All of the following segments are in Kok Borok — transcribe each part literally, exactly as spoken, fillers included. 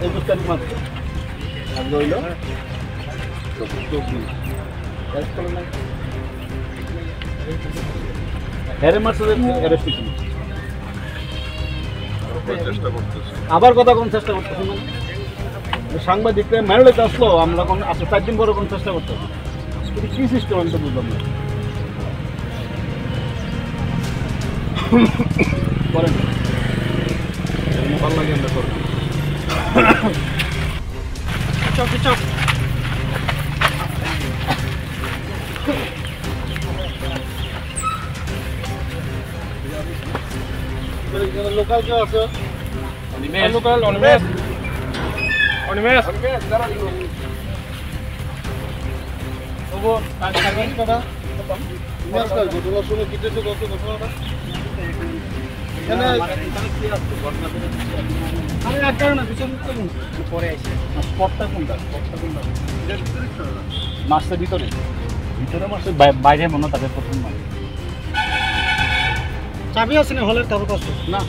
একুশ তারিখ মাত্র। আজকে হইল। হ্যারে মারছে যে অ্যারেস্ট হইছে না। চেষ্টা করতেছি। আবার কথা কোন চেষ্টা করতেছে মানে? সাংবাদিকরা মেরলে তো আসলো, আমরা কোন আচ্ছা চার দিন পরে কোন চেষ্টা করতে হবে? এটা কি সিস্টেম আমি তো বুঝলাম না। করেন। ভালো লাগে আমরা করি। চুপ, চুপ। লোকাল কেউ আছে? অনিমেষ। লোকাল অনিমেষ। অনিমেষ। তবু তার সাথে কথা। অনিমেষ, ঘটনার সময় কি হয়েছে, কত ঘটনাটা? এখানে আরে এক কারণে পিছন দিতে হবে। পরে এসে। স্পটটা কোনটা? স্পটটা কোনটা? মাছটা ভিতরে। ভিতরে মাছটা বাই-, বাইরে মনে হয় তাদের প্রথম মাছ। চাবি আছে না হলের কারো কাছে? না।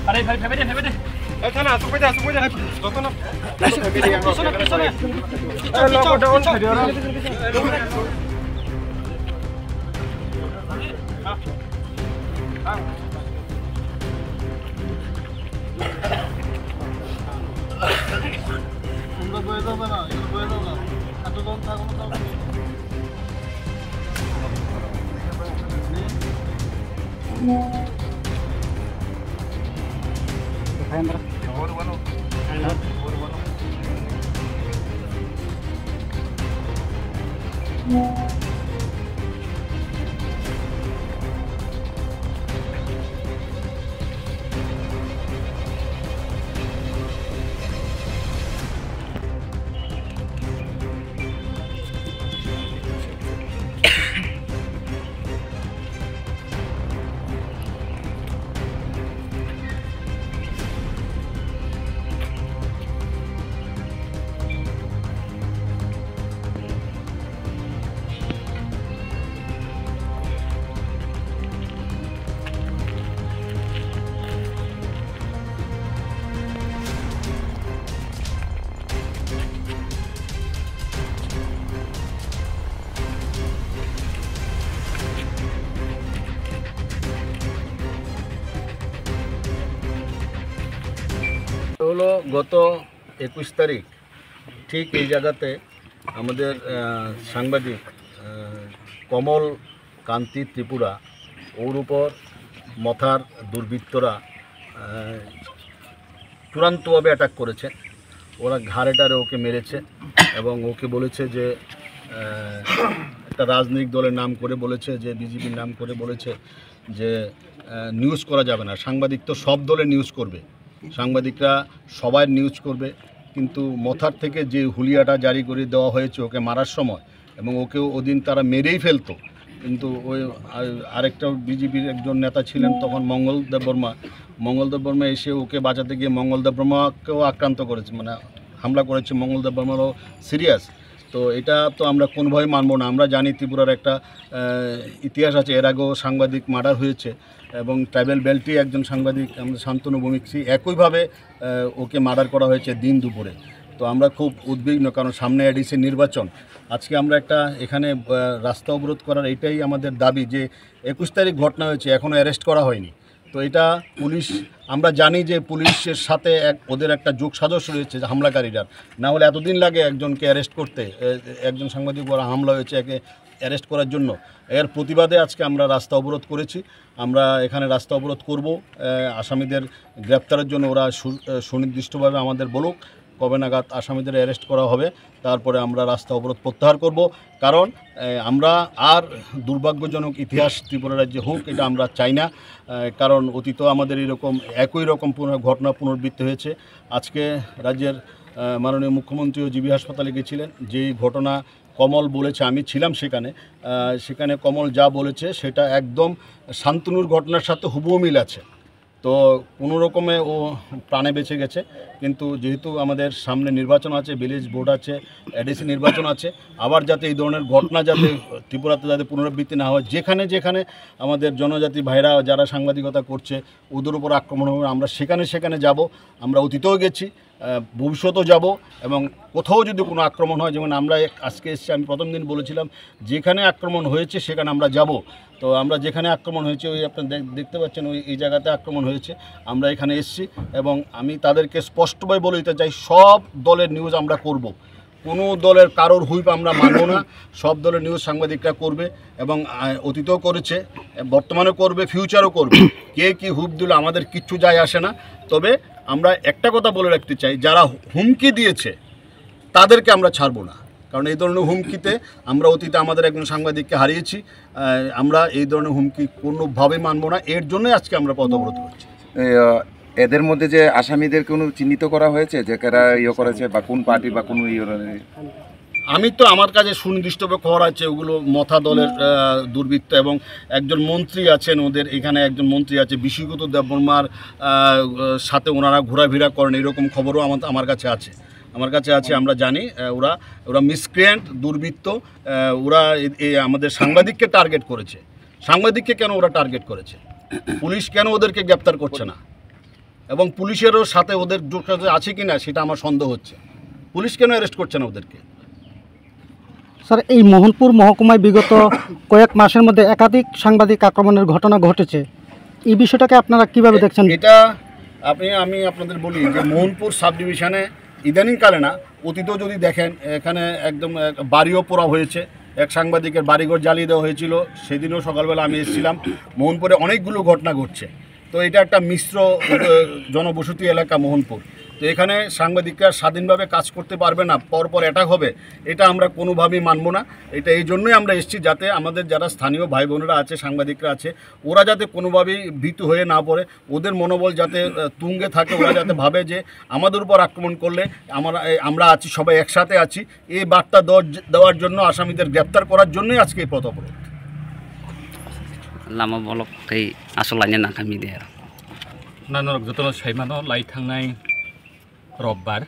আরে ভাই, ভেবে দে, ভেবে দে। এই থানা, আসুক ভাই, আসুক ভাই। যত না। পিছনে, পিছনে। এই লকডাউন ছাড়িও না। তোমরা বয়ে যাবে না, একটু বয়ে যাও না। এতজন থাকো না, তাও হলো গত একুশ তারিখ, ঠিক এই জায়গাতে আমাদের, আহ, সাংবাদিক, আহ, কমল কান্তি ত্রিপুরা, ওর উপর মথার দুর্বৃত্তরা, আহ, চূড়ান্তভাবে অ্যাটাক করেছে। ওরা ঘাড়ে টাড়ে ওকে মেরেছে এবং ওকে বলেছে যে, আহ, একটা রাজনৈতিক দলের নাম করে বলেছে, যে বিজেপির নাম করে বলেছে যে, আহ, নিউজ করা যাবে না, সাংবাদিক তো সব দলে নিউজ করবে, সাংবাদিকরা সবাই নিউজ করবে। কিন্তু মথার থেকে যে হুলিয়াটা জারি করে দেওয়া হয়েছে ওকে মারার সময়, এবং ওকেও ওদিন তারা মেরেই ফেলতো। কিন্তু ওই আর-, আরেকটা বিজেপির একজন নেতা ছিলেন তখন, মঙ্গল দেববর্মা। মঙ্গল দেববর্মা এসে ওকে বাঁচাতে গিয়ে মঙ্গল দেববর্মাকেও আক্রান্ত করেছে, মানে হামলা করেছে। মঙ্গল দেববর্মারও সিরিয়াস। তো এটা তো আমরা কোনোভাবেই মানবো না। আমরা জানি ত্রিপুরার একটা, আহ, ইতিহাস আছে, এর আগেও সাংবাদিক মার্ডার হয়েছে এবং ট্রাইবাল বেল্টে একজন সাংবাদিক, আমাদের শান্তনু ভৌমিক, সে একইভাবে, আহ, ওকে মার্ডার করা হয়েছে দিন দুপুরে। তো আমরা খুব উদ্বিগ্ন, কারণ সামনে এডিসি নির্বাচন। আজকে আমরা একটা এখানে, আহ, রাস্তা অবরোধ করার এটাই আমাদের দাবি যে একুশ তারিখ ঘটনা হয়েছে, এখনও অ্যারেস্ট করা হয়নি। তো এটা পুলিশ, আমরা জানি যে পুলিশের সাথে এক, ওদের একটা যোগ সাজস রয়েছে যে হামলাকারীরা, না হলে এতদিন লাগে একজনকে অ্যারেস্ট করতে। এ-, একজন সাংবাদিক উপর হামলা হয়েছে, একে অ্যারেস্ট করার জন্য। এর প্রতিবাদে আজকে আমরা রাস্তা অবরোধ করেছি। আমরা এখানে রাস্তা অবরোধ করব। আহ, আসামিদের গ্রেপ্তারের জন্য ওরা সু-, আহ, সুনির্দিষ্টভাবে আমাদের বলুক, কবে নাগাদ আসামিদের অ্যারেস্ট করা হবে, তারপরে আমরা রাস্তা অবরোধ প্রত্যাহার করব। কারণ, আহ, আমরা আর দুর্ভাগ্যজনক ইতিহাস ত্রিপুরা রাজ্যে হোক, এটা আমরা চাই না। আহ, কারণ অতীতেও আমাদের এরকম একই রকম পুনর-, ঘটনা পুনরাবৃত্তি হয়েছে। আজকে রাজ্যের, আহ, মাননীয় মুখ্যমন্ত্রীও জিবি হাসপাতালে গেছিলেন। যেই ঘটনা কমল বলেছে, আমি ছিলাম সেখানে, আহ, সেখানে কমল যা বলেছে সেটা একদম শান্তনুর ঘটনার সাথে হুবহু মিল আছে। তো কোনো রকমে ও প্রাণে বেঁচে গেছে, কিন্তু যেহেতু আমাদের সামনে নির্বাচন আছে, ভিলেজ বোর্ড আছে, এডিসি নির্বাচন আছে, আবার যাতে এই ধরনের ঘটনা যাতে ত্রিপুরাতে যাতে পুনরাবৃত্তি না হয়, যেখানে যেখানে আমাদের জনজাতি ভাইরা যারা সাংবাদিকতা করছে ওদের উপর আক্রমণ হবে, আমরা সেখানে সেখানে যাব। আমরা অতীতেও গেছি, আহ, ভবিষ্যতেও যাব। এবং কোথাও যদি কোনো আক্রমণ হয়, যেমন আমরা এক-, আজকে এসছি, আমি প্রথম দিন বলেছিলাম, যেখানে আক্রমণ হয়েছে সেখানে আমরা যাব। তো আমরা যেখানে আক্রমণ হয়েছে, ওই আপনি দেখ-, দেখতে পাচ্ছেন, ওই, এই জায়গাতে আক্রমণ হয়েছে। আমরা এখানে এসছি এবং আমি তাদেরকে স্পষ্টভাবে বলে দিতে চাই, সব দলের নিউজ আমরা করব। কোনো দলের কারোর হুইপ আমরা মানব না। সব দলের নিউজ সাংবাদিকরা করবে এবং, আহ, অতীতেও করেছে, বর্তমানে করবে, ফিউচারও করবে। কে কি হুইপ দিল, আমাদের কিচ্ছু যায় আসে না। তবে আমরা একটা কথা বলে রাখতে চাই, যারা হুমকি দিয়েছে তাদেরকে আমরা ছাড়বো না, কারণ এই ধরনের হুমকিতে আমরা অতীতে আমাদের একজন সাংবাদিককে হারিয়েছি। আহ, আমরা এই ধরনের হুমকি কোনোভাবেই মানবো না, এর জন্যই আজকে আমরা পথ অবরোধ করছি। এই, আহ, এদের মধ্যে যে আসামিদের কোনো চিহ্নিত করা হয়েছে যে কারা ইয়ে করেছে বা কোন পার্টি বা কোন ইয়ে? আমি তো, আমার কাছে সুনির্দিষ্টভাবে খবর আছে, ওগুলো মথা দলের, আহ, দুর্বৃত্ত এবং একজন মন্ত্রী আছেন, ওদের এখানে একজন মন্ত্রী আছে, বিশ্বজিৎ দেববর্মার, আহ, সাথে ওনারা ঘোরাফেরা করেন, এরকম খবরও আমার, আমার কাছে আছে। আমার কাছে আছে, আমরা জানি, আহ, ওরা, ওরা মিসক্রিয়েন্ট, দুর্বৃত্ত, আহ, ওরা এ-, এ আমাদের সাংবাদিককে টার্গেট করেছে। সাংবাদিককে কেন ওরা টার্গেট করেছে? পুলিশ কেন ওদেরকে গ্রেপ্তার করছে না? এবং পুলিশেরও সাথে ওদের যোগাযোগ আছে কি না সেটা আমার সন্দেহ হচ্ছে। পুলিশ কেন অ্যারেস্ট করছে না ওদেরকে? স্যার, এই মোহনপুর মহকুমায় বিগত কয়েক মাসের মধ্যে একাধিক সাংবাদিক আক্রমণের ঘটনা ঘটেছে, এই বিষয়টাকে আপনারা কিভাবে দেখছেন? এটা আপনি, আমি আপনাদের বলি যে মোহনপুর সাব ডিভিশনে ইদানিংকালে না, অতীতেও যদি দেখেন, এখানে একদম এক বাড়িও পোড়া হয়েছে, এক সাংবাদিকের বাড়িঘর জ্বালিয়ে দেওয়া হয়েছিল। সেদিনও সকালবেলা আমি এসেছিলাম। মোহনপুরে অনেকগুলো ঘটনা ঘটছে। তো এটা একটা মিশ্র, আহ, জনবসতি এলাকা মোহনপুর। তো এখানে সাংবাদিকরা স্বাধীনভাবে কাজ করতে পারবে না, পরপর অ্যাটাক হবে, এটা আমরা কোনোভাবেই মানব না। এটা এই জন্যই আমরা এসেছি, যাতে আমাদের যারা স্থানীয় ভাই বোনেরা আছে, সাংবাদিকরা আছে, ওরা যাতে কোনোভাবেই ভীতু হয়ে না পড়ে, ওদের মনোবল যাতে, আহ, তুঙ্গে থাকে, ওরা যাতে ভাবে যে আমাদের উপর আক্রমণ করলে আমরা, এ, আমরা আছি, সবাই একসাথে আছি। এই বার্তা দেওয়ার জ-, দেওয়ার জন্য, আসামিদের গ্রেপ্তার করার জন্যই আজকে এই পথ অবরোধ। Lama bolok tei aswk laina nangkha media rok. Nang norok jotono saimano, lai thangnai robbar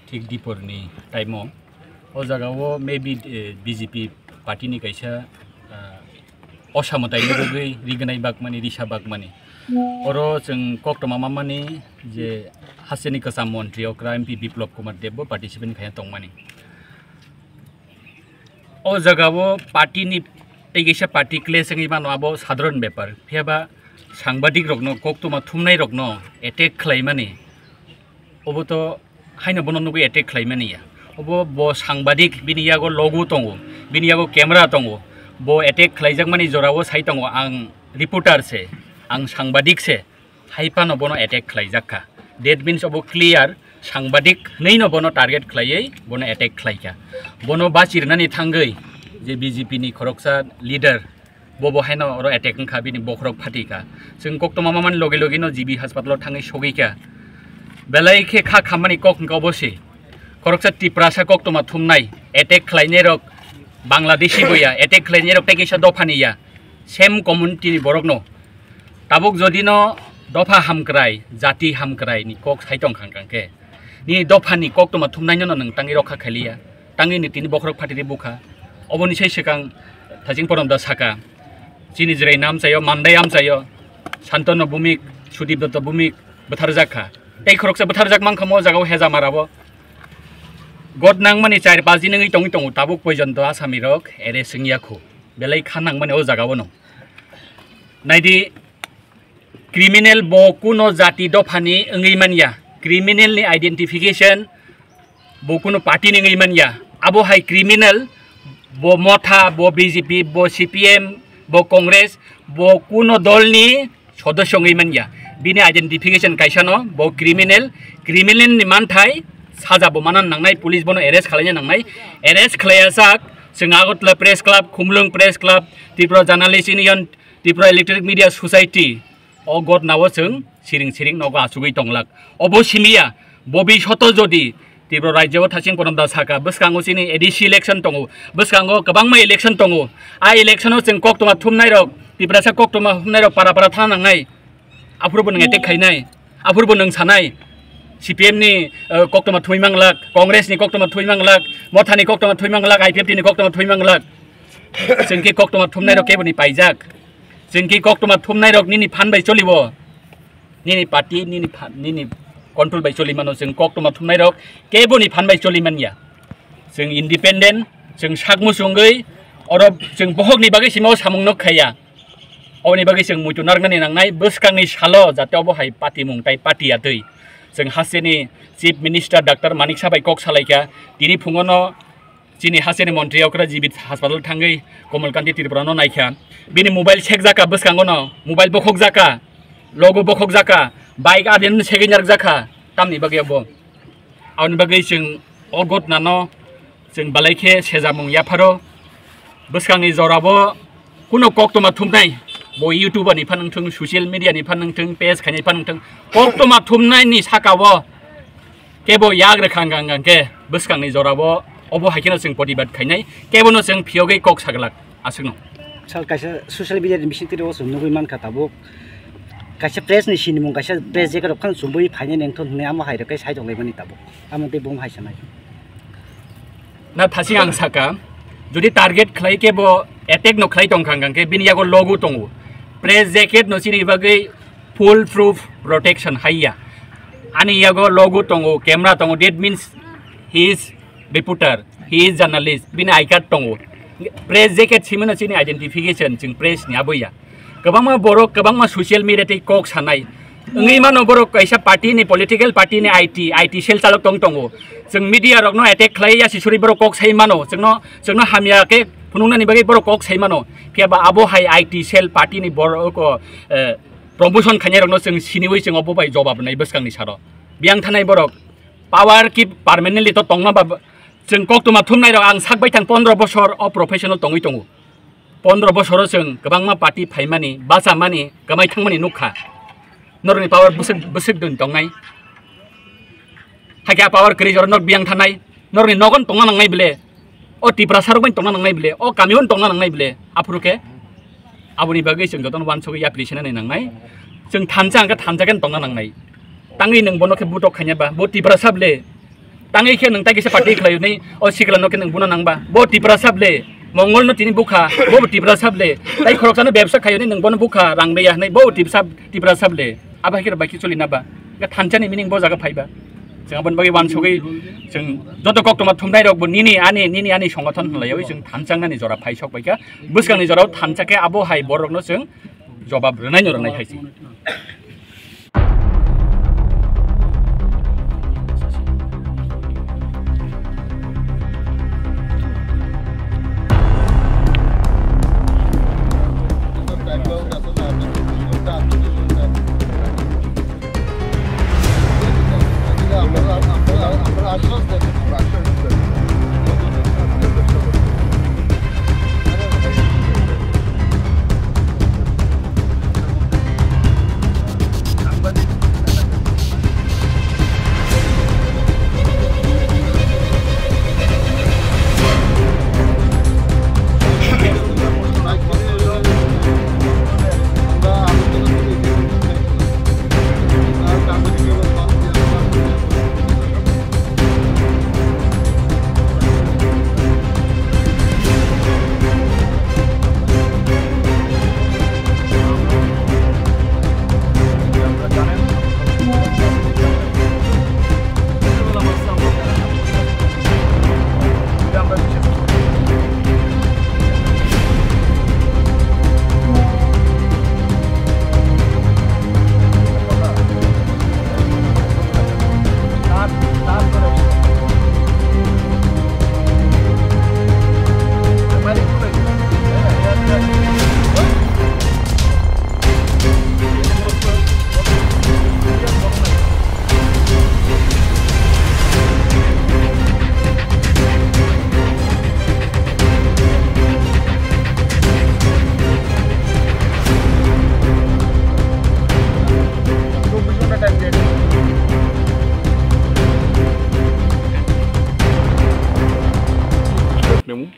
thik diporni time o, o jaga o maybe, eh, B J P party ni kaisa, ah, osa mwtai ni bagwi rignai bagmani, risa bagmani. Oro chwng koktwma mamani je hasteni kwcham montri okra M P Biplop Kumar Deb bo participant khai tongmani. O jaga o party ni tei kaisa party clash wngwi mano, abo sadharon bepar. Phiya ba sangbadik rokno, koktwma thumnai rokno attack khlaimani, obo to haino bono nugwi attack khlaimani ya. Obo bo sangbadik, bini yago logo tongo, bini yago camera tongo. Bo attack khlaijakmani jorao sai tongo, ang reporter se, ang sangbadik se, hai phano bono attack khlaijak kha. That means obo clear, sangbadik hwnwi no bono target khlaiwi bono attack khlaikha. Bono bachirnani thangwi je B J P ni khoroksa leader, bobo haino oro attack wngkha, bini bokhorok phatikha. Chwng koktwma mamani logi logi no G B hospital o thangwi sogwikha. Belai khe kha khammani kok hwnkha obo se. Khoroksa Tiprasa koktwma thumnai, attack khlainai rok Bangladeshi bo ya, attack khlainai rok tei kaisa dophani ya, same community ni borok no. Tabuk jodi no dopha hamkrai, jati hamkrai ni kok sai tong khang khang khe, nini dopha ni koktwma thumnai no nwng tangwi rokha khailiya, tangwi ni tini bokhorok phatiri bukha. Oboni sai swkang Thaching Porom da saka, chini Jirai amchaio, Mandai amchaio, Santanu Bhumik, Sudip Dutta Bhumik bwtharjak kha. Tei khoroksa bwtharjak mankha mo jagao Hejamara bo. God nangmani char paji nungwi tongwi tongo, tabuk poijonto asami rok arrest wngya khu. Belai kha nangmani o jagao no. Naidi, criminal bo kuno jati dophani wngwi manya. Criminal ni identification bo kuno party ni wngwi manya. Abo hai criminal, bo Motha, bo B J P, bo C P M, Bo Congress, bo kuno dolni sodosyo wngwi manya. Bini identification kaisa no, bo criminal, criminal ni manthai saja bo manan nangnai, police bono arrest khwlaina nangnai, arrest khwlaiya sak, chwng Agartala Press Club, Khumulwng Press Club, Tripura Journalist Union, Tripura Electronic Media Society, o gotnao chwng siring siring nogo achugwi tonglak. Obo simiya, bobi soto jodi Tripura rajyo o thasing konom da saka, bwskango chini A D C election tongo, bwskango kwbangma election tongo. A election o chwng koktwma thumnai rok, Tiprasa koktwma thumnai rok para para thana nangnai. Aphuru bo nwng attack khainai, aphuru bo nwng sanai. C P M ni, eh, koktwma thumwi manglak, Congress ni koktwma thumwi manglak, Motha ni koktwma thumwi manglak, I P F T ni koktwma thumwi manglak. Chwng khe koktwma thumnai rok kebo ni paijak. Chwng khe koktwma thumnai rok nini phan bai cholibo. Nini party, nini phan, nini control bai choli mano. Chwng koktwma thumnai rok kebo ni phan bai choli manya. Chwng independent, chwng sak muchungwi, oro chwng bohok ni bagwi sima o samung no khaiya. Oboni bagwi chwng muitu narwknani nangnai, bwskangni salo jate obo hai patimung tai patiya twi. Chwng hasteni Chief Minister Doctor Manik Saha bai kok salaikha, tini phungono chini hasteni montri okra G B hospital thangwi Komal Kanti Tripura no naikha. Bini mobile sekjaka bwskango no, mobile bokhokjaka, logo bokhokjaka, bike adin segwi narwkjakha, tamni bagwi obo. Aboni bagwi chwng o gotnano chwng belai khe sejamung yapharo. Bwskangni jorabo kuno koktwma thumnai, bo YouTuber ni phan wngthung, social media ni phan wngthung, page khainai phan wngthung, koktwma thumnaini sakao kebo yak rwkha hwnkha hwnkha khe bwskangni jorabo obo hai kheno chwng protibad khainai, kebono chwng phiyogwi kok saglak. Aswkno. Sal kaisa social media ni bisingtwi o chwng nugwi mankha tabuk. Kaisa press ni sinimung, kaisa press jacket rok phano chumui phainai nengthon hwnwi amo hai rok khe sai tonglaimani tabuk. Amo tei bo hai sanai. Na thasing ang saka, jodi target khlai khe bo attack no khlai tongkha hwnkha khe bini yago logo tongo. Press jacket no chini bagwi full proof protection haiya. Ani yago logo tongo, camera tongo, that means he is reporter, he is journalist, bini I card tongo. Press jacket simino chini identification, chwng press ni aboya. Kwbangma borok, kwbangma social media tei kok sanai. Wngwi mano borok kaisa party ni, political party ni I T, I T cell chalok tong tongo. Chwng media rokno attack khlai ya sisuri borok kok sai mano. Chwngno, chwngno hamya khe phunuknani bagwi borok kok sai mano. Phiya ba abo hai I T cell party ni borok, eh, promotion khainai rokno chwng siniwi chwng obo bai jobab nai bwskangni saro. Biyang thanai borok power ki permanently to tongma ba, chwng koktwma thumnai rok ang sak baithang pondro bosor o professional tongwi tongo. Pondro bosoro chwng kwbangma party phaimani, bachamani, kwmai thangmani nukha. Norokni power bwswk, bwswk dun tongnai. Hakhe a power kwrwi jora norok biyang thanai, norokni nogon tongna nangnai bile. O Tiprasa rok bai tongna nangnai bile, o kamio tongna nangnai bile. Aphuru khe aboni bagwi chwng jotono uansugwi yapri sinani nangnai. Chwng thansa hwnkhe thansa khe tongna nangnai. Tangwi nwng bono khe butok khaina ba, bo Tiprasa bile. Tangwi khe nwng tai kisa party khlai hwnwi o sikla no khe nwng bono nang ba. Bo Tiprasa bile. Mongol no tini bukha, bo Tiprasa bile. Tai khoroksano bebsa khai hwnwi nwng bono bukha, rang reya hwnwi bo Tiprasa, Tiprasa bile. Abo hai khe rok bai khe choli na ba? Khe thansa ni meaning bo jaga phai ba? Chwng aboni bagwi uansugwi chwng joto koktwma thumnai rok bo nini ani, nini ani songothon hwnlaiwi chwng thansa wngnani jora phai sok bai kha. Bwskangni jorao thansa khe abo hai borok no chwng jobab rwnai no rwnai hai se.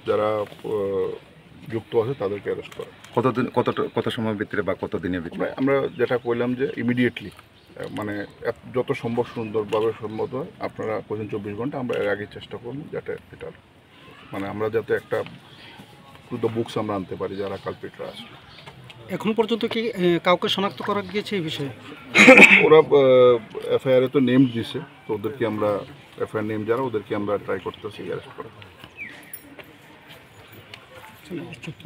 যারা আহ, যুক্ত আছে তাদেরকে অ্যারেস্ট করা। কতদিন, কত, কত সময় ভিতরে বা কত দিনের ভিতরে? আমরা, আমরা যেটা কইলাম যে ইমিডিয়েটলি, মানে এত, যত সম্ভব সুন্দরভাবে সম্ভব হয়, আপনারা কইছেন চব্বিশ ঘন্টা, আমরা এর আগে চেষ্টা করবো যাতে এটা, মানে আমরা যাতে একটা টু দ্য বুকস আমরা আনতে পারি যারা কালপ্রিটরা আছে। এখন পর্যন্ত কি এ, কাউকে শনাক্ত করা গিয়েছে এই বিষয়ে? ওরা এফআইআর এ তো নেম দিছে, তো ওদেরকে আমরা, এফআইআর নেম যারা, ওদেরকে আমরা ট্রাই করতেছি অ্যারেস্ট করার।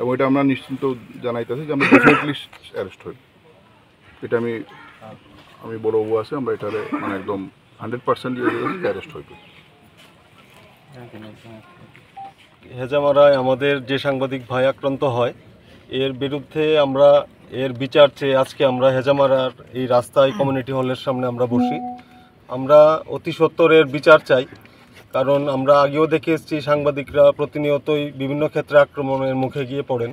এবং এটা আমরা নিশ্চিন্ত জানাইতেছি যে আমরা ডেফিনেটলি অ্যারেস্ট হইব। এটা আমি, আমি বড়বাবু আছে, আমরা এটারে মানে একদম হান্ড্রেড পার্সেন্ট দিয়ে দিয়েছি যে অ্যারেস্ট হইব। হেজামারায় আমাদের যে সাংবাদিক ভাই আক্রান্ত হয়, এর বিরুদ্ধে আমরা, এর বিচার চেয়ে আজকে আমরা হেজামারার এই রাস্তায় কমিউনিটি হলের সামনে আমরা বসি। আমরা অতি সত্বর এর বিচার চাই, কারণ আমরা আগেও দেখে এসেছি সাংবাদিকরা প্রতিনিয়তই বিভিন্ন ক্ষেত্রে আক্রমণের মুখে গিয়ে পড়েন।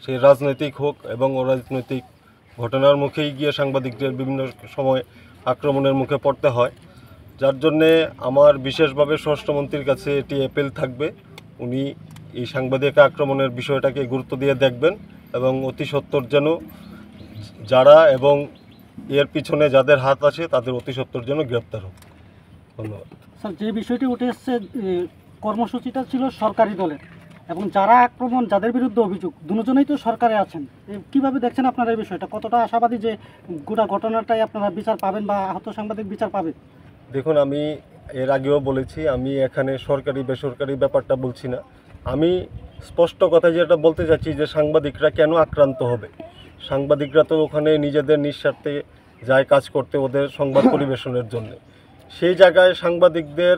সেই রাজনৈতিক হোক এবং অরাজনৈতিক ঘটনার মুখেই গিয়ে সাংবাদিকদের বিভিন্ন সময় আক্রমণের মুখে পড়তে হয়, যার জন্যে আমার বিশেষভাবে স্বরাষ্ট্রমন্ত্রীর কাছে এটি অ্যাপিল থাকবে, উনি এই সাংবাদিক আক্রমণের বিষয়টাকে গুরুত্ব দিয়ে দেখবেন এবং অতি সত্বর যেন যারা এবং এর পিছনে যাদের হাত আছে তাদের অতি সত্বর যেন গ্রেপ্তার হোক। ধন্যবাদ। স্যার, যে বিষয়টি উঠে এসছে, এ, কর্মসূচিটা ছিল সরকারি দলের এবং যারা আক্রমণ, যাদের বিরুদ্ধে অভিযোগ, দুজনেই তো সরকারে আছেন। এ, কিভাবে দেখছেন আপনারা এই বিষয়টা? কতটা আশাবাদী যে গোটা ঘটনাটাই আপনারা বিচার পাবেন বা আহত সাংবাদিক বিচার পাবে? দেখুন, আমি এর আগেও বলেছি, আমি এখানে সরকারি বেসরকারি ব্যাপারটা বলছি না। আমি স্পষ্ট কথা যেটা বলতে চাচ্ছি যে সাংবাদিকরা কেন আক্রান্ত হবে, সাংবাদিকরা তো ওখানে নিজেদের নিঃস্বার্থে যায় কাজ করতে ওদের সংবাদ পরিবেশনের জন্য। সেই জায়গায় সাংবাদিকদের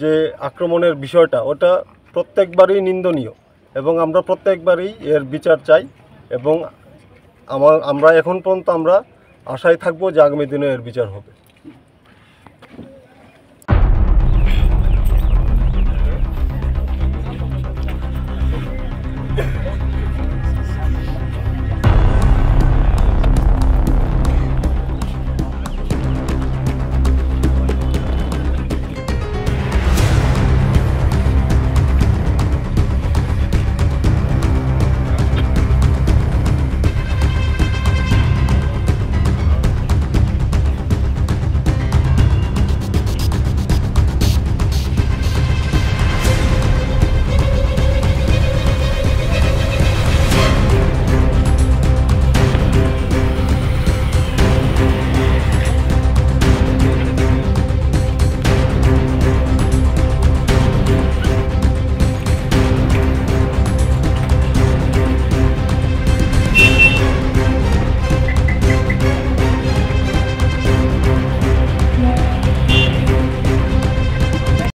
যে আক্রমণের বিষয়টা, ওটা প্রত্যেকবারই নিন্দনীয় এবং আমরা প্রত্যেকবারই এর বিচার চাই এবং আমার, আমরা এখন পর্যন্ত আমরা আশায় থাকবো যে আগামী দিনে এর বিচার হবে।